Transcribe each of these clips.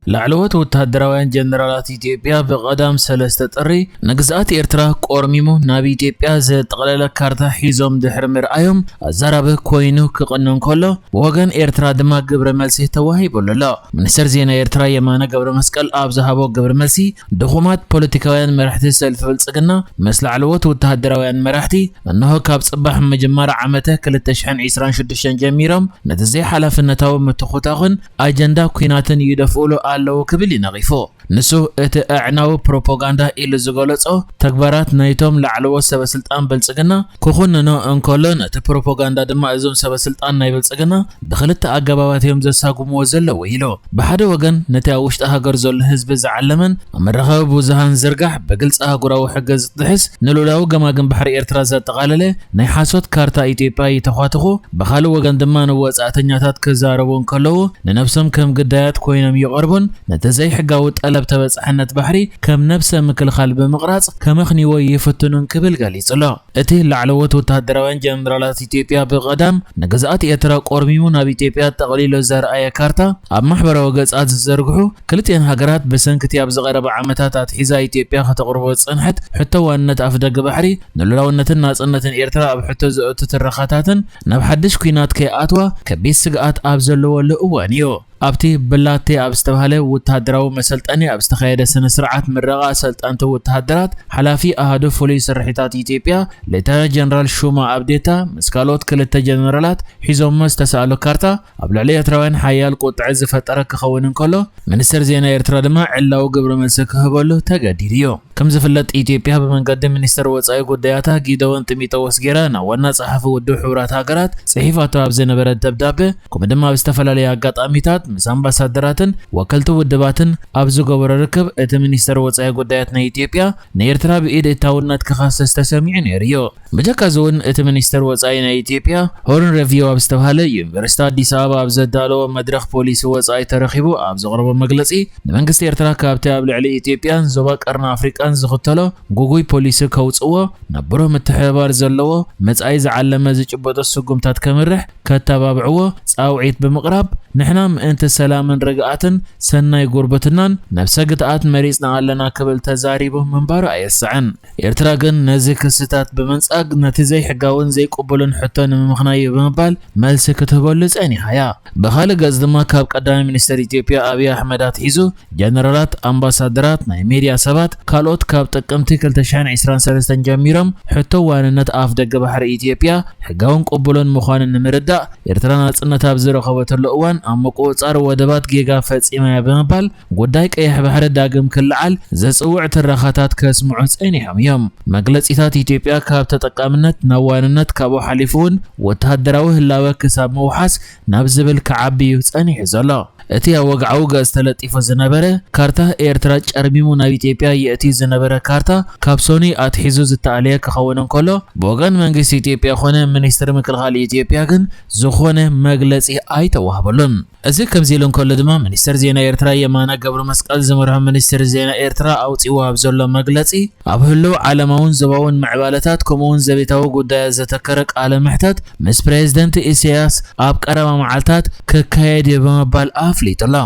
ላዕለዎት ወተሃደራውያን ጀነራላት ኢትዮጵያ ብቐዳም ሰለስተ ጥሪ ንግዝኣት ኤርትራ ቆርሚሙ ናብ ኢትዮጵያ ዘጠቕለለ ካርታ ሒዞም ድሕሪ ምርኣዮም ኣዛራቢ ኮይኑ ክቕነ እንከሎ፣ ብወገን ኤርትራ ድማ ግብረ መልሲ ተዋሂቡሉ ኣሎ። ሚኒስተር ዜና ኤርትራ የማነ ገብረ መስቀል ኣብ ዝሃቦ ግብረ መልሲ፣ ድኹማት ፖለቲካውያን መራሕቲ ሰልፊ ብልጽግና ምስ ላዕለዎት ወተሃደራውያን መራሕቲ እንሆ ካብ ጽባሕ ምጅማር ዓመተ ክልተ ሽሕን ዕስራን ሽዱሽተን ጀሚሮም ነቲ ዘይሓላፍነታዊ ምትኹታኹን ኣጀንዳ ኲናትን ይደፍኡሉ ኣለዉ ክብል እዩ ነቒፉ። ንሱ እቲ ኣዕናዊ ፕሮፓጋንዳ ኢሉ ዝገለጾ ተግባራት ናይቶም ላዕለዎት ሰበ ስልጣን ብልጽግና ክኹንኖ እንከሎ፣ ነቲ ፕሮፓጋንዳ ድማ እዞም ሰበ ስልጣን ናይ ብልጽግና ብኽልተ ኣገባባት እዮም ዘሳጉምዎ ዘለዉ ኢሉ። ብሓደ ወገን ነቲ ኣብ ውሽጢ ሃገር ዘሎ ህዝቢ ዝዓለመን ኣብ መራኸቢ ብዙሃን ዝርጋሕ ብግልጺ ኣህጉራዊ ሕገ ዝጥሕስ ንልኡላዊ ገማግም ባሕሪ ኤርትራ ዘጠቓለለ ናይ ሓሶት ካርታ ኢትዮጵያ ይተዃትኹ፣ ብኻልእ ወገን ድማ ንወጻእተኛታት ክዛረቡ እንከለዉ ንነብሶም ከም ግዳያት ኮይኖም ይቐርቡን ነቲ ዘይሕጋዊ ጠለብ ተበጻሕነት ባሕሪ ከም ነብሰ ምክልኻል ብምቕራጽ ከመኽንይዎ ይፍትኑን ክብል ገሊጹ ኣሎ። እቲ ላዕለዎት ወተሃደራውያን ጀነራላት ኢትዮጵያ ብቐዳም ንግዝኣት ኤርትራ ቆርሚሙ ናብ ኢትዮጵያ ጠቕሊሉ ዘርኣየ ካርታ ኣብ ማሕበራዊ ገጻት ዝዘርግሑ ክልቲኤን ሃገራት ብሰንኪ እቲ ኣብ ዝቐረበ ዓመታት ኣትሒዛ ኢትዮጵያ ከተቕርቦ ዝጸንሐት ሕቶ ዋንነት ኣፍደገ ባሕሪ ንሉላውነትን ናጽነትን ኤርትራ ኣብ ሕቶ ዘእቱ ትረኻታትን ናብ ሓድሽ ኲናት ከይኣትዋ ከቢድ ስግኣት ኣብ ዘለወሉ እዋን እዩ። ኣብቲ ብላቴ ኣብ ዝተባህለ ወተሃደራዊ መሰልጠኒ ኣብ ዝተኻየደ ስነ ስርዓት ምረቓ ኣሰልጠንቲ ወተሃደራት፣ ሓላፊ ኣሃዱ ፍሉይ ስርሒታት ኢትዮጵያ ሌተና ጀነራል ሹማ ኣብዴታ ምስ ካልኦት ክልተ ጀነራላት ሒዞሞ ዝተሳእሎ ካርታ ኣብ ልዕሊ ኤርትራውያን ሓያል ቁጥዐ ዝፈጠረ ክኸውን እንከሎ፣ ሚኒስተር ዜና ኤርትራ ድማ ዕላዊ ግብረ መልሲ ክህበሉ ተገዲዱ እዩ። ከም ዝፍለጥ፣ ኢትዮጵያ ብመንገዲ ሚኒስተር ወጻኢ ጉዳያታ ጊደዎን ጢሞቴዎስ ጌራ ናብ ዋና ጸሓፊ ውድብ ሕቡራት ሃገራት ጽሒፋቶ ኣብ ዝነበረት ደብዳበ፣ ከምኡ ድማ ኣብ ዝተፈላለዩ ኣጋጣሚታት ምስ ኣምባሳደራትን ወከልቲ ውድባትን ኣብ ዝገበሮ ርክብ፣ እቲ ሚኒስተር ወጻኢ ጉዳያት ናይ ኢትዮጵያ ንኤርትራ ብኢድ እታውነት ክኸስስ ተሰሚዑ ነይሩ እዩ። ብጀካ እዚ እውን፣ እቲ ሚኒስተር ወጻኢ ናይ ኢትዮጵያ ሆርን ሬቪው ኣብ ዝተባህለ ዩኒቨርሲቲ ኣዲስ ኣበባ ኣብ ዘዳለዎ መድረኽ ፖሊሲ ወጻኢ ተረኺቡ ኣብ ዘቕረቦ መግለጺ፣ ንመንግስቲ ኤርትራ ካብቲ ኣብ ልዕሊ ኢትዮጵያን ዞባ ቀርኒ ኣፍሪቃን ዝኽተሎ ጉጉይ ፖሊሲ ከውጽእዎ፣ ናብ ብሩህ ምትሕብባር ዘለዎ መጻኢ ዝዓለመ ዝጭበጦ ስጉምታት ከምርሕ ከተባብዕዎ ጻውዒት ብምቕራብ፣ ንሕና ምእንቲ ሰላምን ርግኣትን ሰናይ ጉርብትናን ነብሰ ግትኣት መሪጽና ኣለና ክብል ተዛሪቡ ምንባሩ ኣየስዕን። ኤርትራ ግን ነዚ ክስታት ብምንጻግ ነቲ ዘይሕጋውን ዘይቅቡልን ሕቶ ንምምኽናይ ብምባል መልሲ ክትህበሉ ጸኒሓ እያ። ብኻልእ ገጽ ድማ ካብ ቀዳማይ ሚኒስተር ኢትዮጵያ ኣብይ ኣሕመድ ኣትሒዙ ጀነራላት፣ ኣምባሳደራት፣ ናይ ሚድያ ሰባት፣ ካልኦት ካብ ጥቅምቲ ክልተ ሽሕን ዕስራን ሰለስተን ጀሚሮም ሕቶ ዋንነት ኣፍ ደገ ባሕሪ ኢትዮጵያ ሕጋውን ቅቡልን ምዃኑ ንምርዳእ ኤርትራ ናጽነት ኣብ ዝረኸበትሉ እዋን ኣብ ምቁጽጻር ወደባት ጌጋ ፈጺማ እያ ብምባል ጉዳይ ቀይሕ ባሕሪ ዳግም ክለዓል ዘጽውዕ ትረኻታት ከስምዑ ጸኒሖም እዮም። መግለጺታት ኢትዮጵያ ካብ ተጠቃምነት ናብ ዋንነት ካብኡ ሓሊፉ እውን ወተሃደራዊ ህላወ ክሳብ ምውሓስ ናብ ዝብል ክዓቢ እዩ ጸኒሑ ዘሎ። እቲ ኣብ ወግዓዊ ገጽ ተለጢፉ ዝነበረ ካርታ ኤርትራ ጨርሚሙ ናብ ኢትዮጵያ የእትዩ ዝነበረ ካርታ ካብ ሶኒ ኣትሒዙ ዝተኣለየ ክኸውን እንከሎ፣ ብወገን መንግስቲ ኢትዮጵያ ኮነ ሚኒስትሪ ምክልኻል ኢትዮጵያ ግን ዝኾነ መግለጺ ኣይተዋህበሉን። እዚ ከምዚ ኢሉ እንከሎ ድማ፣ ሚኒስተር ዜና ኤርትራ የማነ ገብረ መስቀል ዝመርሖ ሚኒስትሪ ዜና ኤርትራ ኣውጺእዎ ኣብ ዘሎ መግለጺ፣ ኣብ ህሉው ዓለማውን ዞባውን ምዕባለታት ከምኡውን ዘቤታዊ ጉዳያት ዘተከረ ቃለ መሕተት ምስ ፕሬዝደንት ኢሳያስ ኣብ ቀረባ መዓልታት ክካየድ እዩ ብምባል ኣፍሊጡ ኣሎ።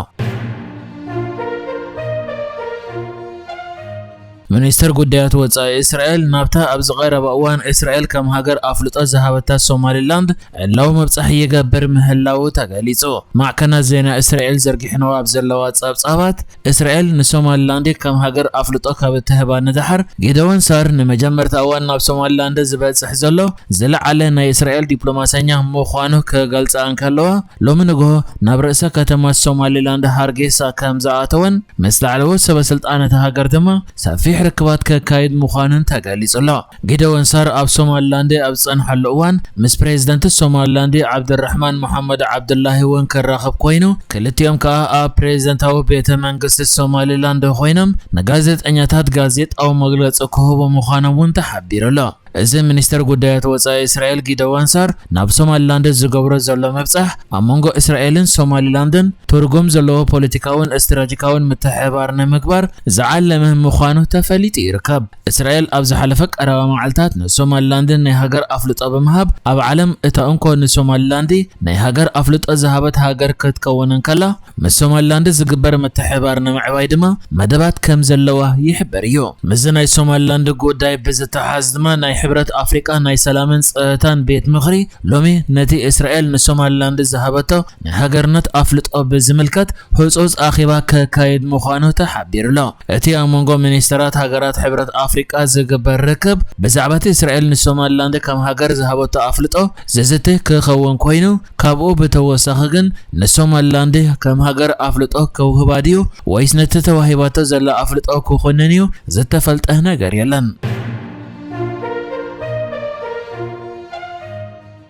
ሚኒስተር ጉዳያት ወጻኢ እስራኤል ናብታ ኣብዚ ቀረባ እዋን እስራኤል ከም ሃገር ኣፍልጦ ዝሃበታ ሶማሊላንድ ዕላዊ መብጻሕ ይገብር ምህላዉ ተገሊጹ። ማዕከናት ዜና እስራኤል ዘርጊሕንዎ ኣብ ዘለዋ ጸብጻባት፣ እስራኤል ንሶማሊላንድ ከም ሃገር ኣፍልጦ ካብ እትህባ ንደሓር፣ ጊደዎን ሳር ንመጀመርታ እዋን ናብ ሶማሊላንድ ዝበጽሕ ዘሎ ዝለዓለ ናይ እስራኤል ዲፕሎማሰኛ ምዃኑ ክገልጻ እንከለዋ፣ ሎሚ ንግሆ ናብ ርእሰ ከተማ ሶማሊላንድ ሃርጌሳ ከም ዝኣተወን ምስ ላዕለዎት ሰበ ስልጣን እታ ሃገር ድማ ሰፊሕ ርክባት ከካይድ ምዃኑን ተገሊጹ ኣሎ። ጊደዎን ሳር ኣብ ሶማሊላንድ ኣብ ዝጸንሓሉ እዋን ምስ ፕሬዝደንት ሶማሊላንድ ዓብድራሕማን መሓመድ ዓብዱላሂ እውን ክራኸብ ኮይኑ፣ ክልቲኦም ከኣ ኣብ ፕሬዝደንታዊ ቤተ መንግስቲ ሶማሊላንድ ኮይኖም ንጋዜጠኛታት ጋዜጣዊ መግለጺ ክህቡ ምዃኖም እውን ተሓቢሩ ኣሎ። እዚ ሚኒስተር ጉዳያት ወጻኢ እስራኤል ጊዶዋን ሳር ናብ ሶማሊላንድ ዝገብሮ ዘሎ ምብጻሕ ኣብ መንጎ እስራኤልን ሶማሊላንድን ትርጉም ዘለዎ ፖለቲካውን ስትራቴጂካውን ምትሕብባር ንምግባር ዝዓለመ ምዃኑ ተፈሊጡ ይርከብ። እስራኤል ኣብ ዝሓለፈ ቀረባ መዓልታት ንሶማሊላንድ ናይ ሃገር ኣፍልጦ ብምሃብ ኣብ ዓለም እታ እንኮ ንሶማሊላንድ ናይ ሃገር ኣፍልጦ ዝሃበት ሃገር ክትከውን እንከላ ምስ ሶማሊላንድ ዝግበር ምትሕብባር ንምዕባይ ድማ መደባት ከም ዘለዋ ይሕበር እዩ። ምስዚ ናይ ሶማሊላንድ ጉዳይ ብዝተሓዝ ድማ ናይ ሕብረት ኣፍሪቃ ናይ ሰላምን ጸጥታን ቤት ምኽሪ ሎሚ ነቲ እስራኤል ንሶማሊላንድ ዝሃበቶ ናይ ሃገርነት ኣፍልጦ ብዝምልከት ህጹጽ ኣኼባ ከካይድ ምዃኑ ተሓቢሩ ኣሎ። እቲ ኣብ መንጎ ሚኒስተራት ሃገራት ሕብረት ኣፍሪቃ ዝግበር ርክብ ብዛዕባ እቲ እስራኤል ንሶማሊላንድ ከም ሃገር ዝሃበቶ ኣፍልጦ ዝዝቲ ክኸውን ኮይኑ፣ ካብኡ ብተወሳኺ ግን ንሶማሊላንድ ከም ሃገር ኣፍልጦ ከውህባ ድዩ ወይስ ነቲ ተዋሂባቶ ዘላ ኣፍልጦ ክኹንን እዩ ዝተፈልጠ ነገር የለን።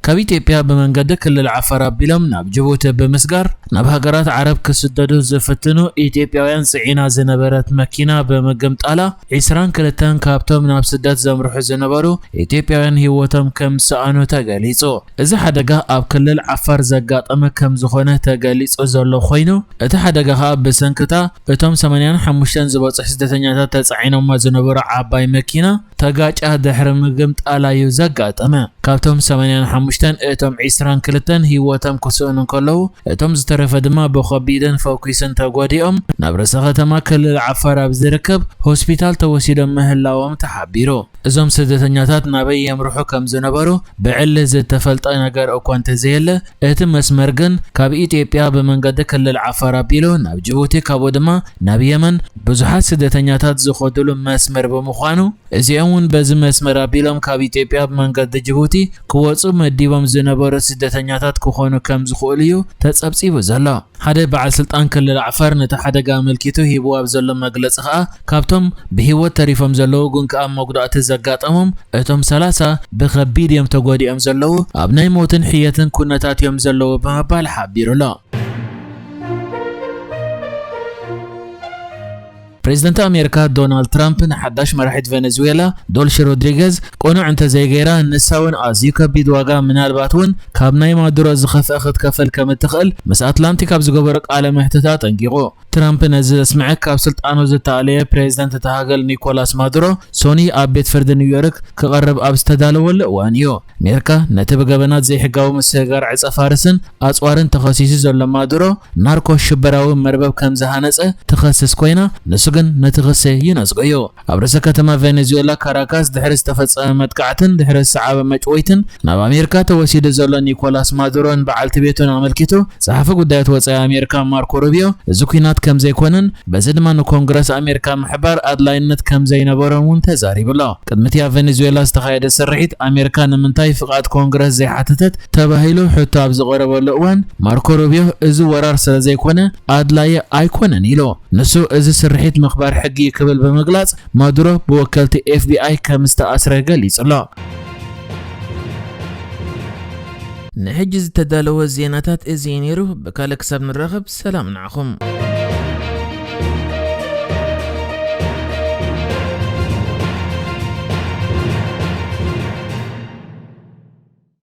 ካብ ኢትዮጵያ ብመንገዲ ክልል ዓፋር ኣቢሎም ናብ ጅቡቲ ብምስጋር ናብ ሃገራት ዓረብ ክስደዱ ዝፍትኑ ኢትዮጵያውያን ጽዒና ዝነበረት መኪና ብምግምጣላ ዒስራን ክልተን ካብቶም ናብ ስደት ዘምርሑ ዝነበሩ ኢትዮጵያውያን ህይወቶም ከም ዝሰኣኑ ተገሊጹ። እዚ ሓደጋ ኣብ ክልል ዓፋር ዘጋጠመ ከም ዝኾነ ተገሊጹ ዘሎ ኮይኑ፣ እቲ ሓደጋ ከኣ ብሰንክታ እቶም ሰማንያን ሓሙሽተን ዝበጽሑ ስደተኛታት ተጻዒኖማ ዝነበሩ ዓባይ መኪና ተጋጫ ድሕሪ ምግምጣላ እዩ ዘጋጠመ። ካብቶም ሰማንያን ሓሙሽተን እቶም ዒስራን ክልተን ህይወቶም ክስእኑ እንከለዉ፣ እቶም ዝተረፈ ድማ ብኸቢድን ፈኲስን ተጎዲኦም ናብ ርእሰ ከተማ ክልል ዓፋር ኣብ ዝርከብ ሆስፒታል ተወሲዶም ምህላዎም ተሓቢሩ። እዞም ስደተኛታት ናበይ የምርሑ ከም ዝነበሩ ብዕሊ ዝተፈልጠ ነገር እኳ እንተዘየለ፣ እቲ መስመር ግን ካብ ኢትዮጵያ ብመንገዲ ክልል ዓፋር ኣቢሉ ናብ ጅቡቲ፣ ካብኡ ድማ ናብ የመን ብዙሓት ስደተኛታት ዝኸድሉ መስመር ብምዃኑ፣ እዚኦም እውን በዚ መስመር ኣቢሎም ካብ ኢትዮጵያ ብመንገዲ ጅቡቲ ክወጹ መዲቦም ዝነበሩ ስደተኛታት ክኾኑ ከም ዝኽእሉ እዩ ተጸብጺቡ ዘሎ። ሓደ በዓል ስልጣን ክልል ዓፋር ነቲ ሓደጋ ኣመልኪቱ ሂብዎ ኣብ ዘሎ መግለጺ ከኣ፣ ካብቶም ብህይወት ተሪፎም ዘለዉ ግን ከኣ መጉዳእቲ ዘጋጠሞም፣ እቶም ሰላሳ ብኸቢድ እዮም ተጎዲኦም ዘለዉ፣ ኣብ ናይ ሞትን ሕየትን ኩነታት እዮም ዘለዉ ብምባል ሓቢሩ ኣሎ። ፕሬዝደንት ኣሜሪካ ዶናልድ ትራምፕ ንሓዳሽ መራሒት ቬኔዙዌላ ዶልሺ ሮድሪገዝ ቅኑዕ እንተዘይገይራ፣ ንሳ እውን ኣዝዩ ከቢድ ዋጋ፣ ምናልባት እውን ካብ ናይ ማዱሮ ዝኸፍአ ክትከፍል ከም እትኽእል ምስ ኣትላንቲክ ኣብ ዝገበሮ ቃለ መሕትት ኣጠንቂቑ። ትራምፕ ነዚ ዘስምዐ ካብ ስልጣኑ ዝተኣለየ ፕሬዝደንት እታ ሃገር ኒኮላስ ማዱሮ ሶኒ ኣብ ቤት ፍርዲ ኒውዮርክ ክቐርብ ኣብ ዝተዳለወሉ እዋን እዩ። ኣሜሪካ ነቲ ብገበናት ዘይሕጋዊ ምስግጋር ዕጸ ፋርስን ኣጽዋርን ተኸሲሱ ዘሎ ማዱሮ ናርኮ ሽበራዊ መርበብ ከም ዝሃነጸ ትኸስስ ኮይና፣ ንሱ ግን ነቲ ክሲ ይነጽጎ እዩ። ኣብ ርእሰ ከተማ ቬኔዙዌላ ካራካስ ድሕሪ ዝተፈጸመ መጥቃዕትን ድሕሪ ዝሰዓበ መጭወይትን ናብ ኣሜሪካ ተወሲዱ ዘሎ ኒኮላስ ማዱሮን በዓልቲ ቤቱን ኣመልኪቱ፣ ጸሓፊ ጉዳያት ወጻኢ ኣሜሪካ ማርኮ ሩቢዮ፣ እዚ ኲናት ከም ዘይኮነን በዚ ድማ ንኮንግረስ ኣሜሪካ ምሕባር ኣድላይነት ከም ዘይነበሮም እውን ተዛሪቡ ኣሎ። ቅድሚ እቲ ኣብ ቬኔዙዌላ ዝተኻየደ ስርሒት ኣሜሪካ ንምንታይ ፍቓድ ኮንግረስ ዘይሓተተት ተባሂሉ ሕቶ ኣብ ዝቐረበሉ እዋን ማርኮ ሩቢዮ እዚ ወራር ስለ ዘይኮነ ኣድላዪ ኣይኮነን ኢሉ። ንሱ እዚ ስርሒት ምኽባር ሕጊ እዩ ክብል ብምግላጽ ማዱሮ ብወከልቲ ኤፍቢኣይ ከም ዝተኣስረ ገሊጹ ኣሎ። ንሕጂ ዝተዳለወ ዜናታት እዚ እዩ ነይሩ። ብካልእ ክሳብ ንራኸብ ሰላም ንዓኹም።